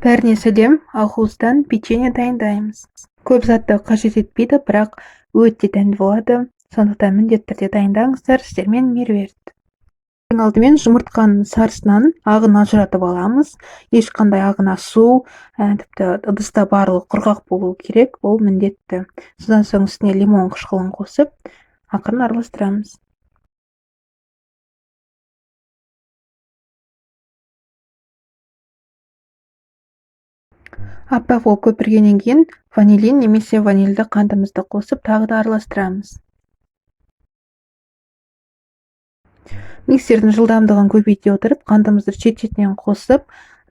Бәріне сәлем! Ақуыздан печенье дайындаймыз. Көп затты қажет етпейді, бірақ өте дәмді болады. Сондықтан міндетті түрде дайындаңыздар. Сіздермен Меруерт. Ең алдымен жұмыртқаның сарысынан ағын ажыратып аламыз. Ешқандай ағына су, тіпті ыдыста барлығы құрғақ болуы керек, ол міндетті. Содан соң үстіне лимон қышқылын қосып, ақырын араластырамыз. Аппақ болып көпіргеннен кейін ванилин немесе ванильді қантымызды қосып тағы да араластырамыз. Миксердің жылдамдығын көбейте отырып, қантымызды шет-шетінен қосып,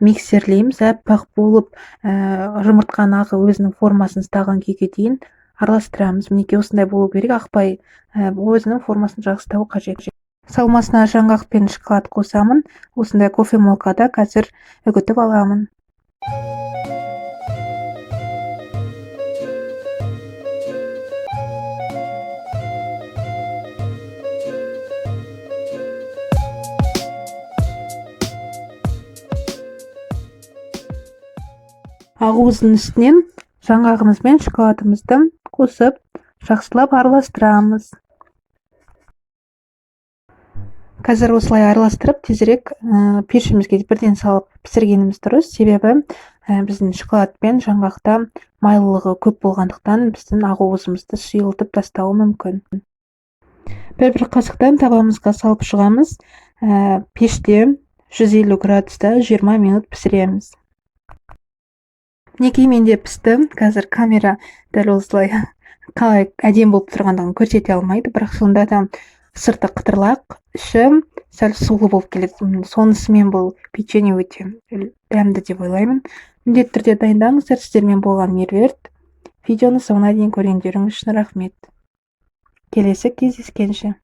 миксерлейміз. Аппақ болып, жұмыртқаның ағы өзінің формасын ұстаған күйге дейін араластырамыз. Мінекей, осындай болу керек, ақпай, өзінің формасын жақсы ұстауы қажет. Салмасына жаңғақ пен шоколад қосамын. Осындай кофемолкада қазір үгітіп аламын. Ақуыздың үстінен жаңғағымыз бен шоколадымызды қосып, жақсылап араластырамыз. Қазір осылай араластырып, тезірек пешімізге бірден салып пісіргеніміз дұрыс, себебі біздің шоколад пен жаңғақта майлылығы көп болғандықтан біздің ақуызымызды сұйылтып тастауы мүмкін. Бір-бір қасықтан табамызға салып шығамыз. Пеште 150 градуста 20 минут пісіреміз. Мінекей, менде пісті. Қазір камера дәл осылай қалай әдемі болып тұрғандығын көрсете алмайды, бірақ сонда да сырты қытырлақ, іші сәл сулы болып келеді. Сонысымен бұл печенье өте дәмді деп ойлаймын. Міндетті түрде дайындаңыздар. Сіздермен болған Меруерт. Видеоны соңына дейін көргендеріңіз үшін рахмет. Келесі кездескенше.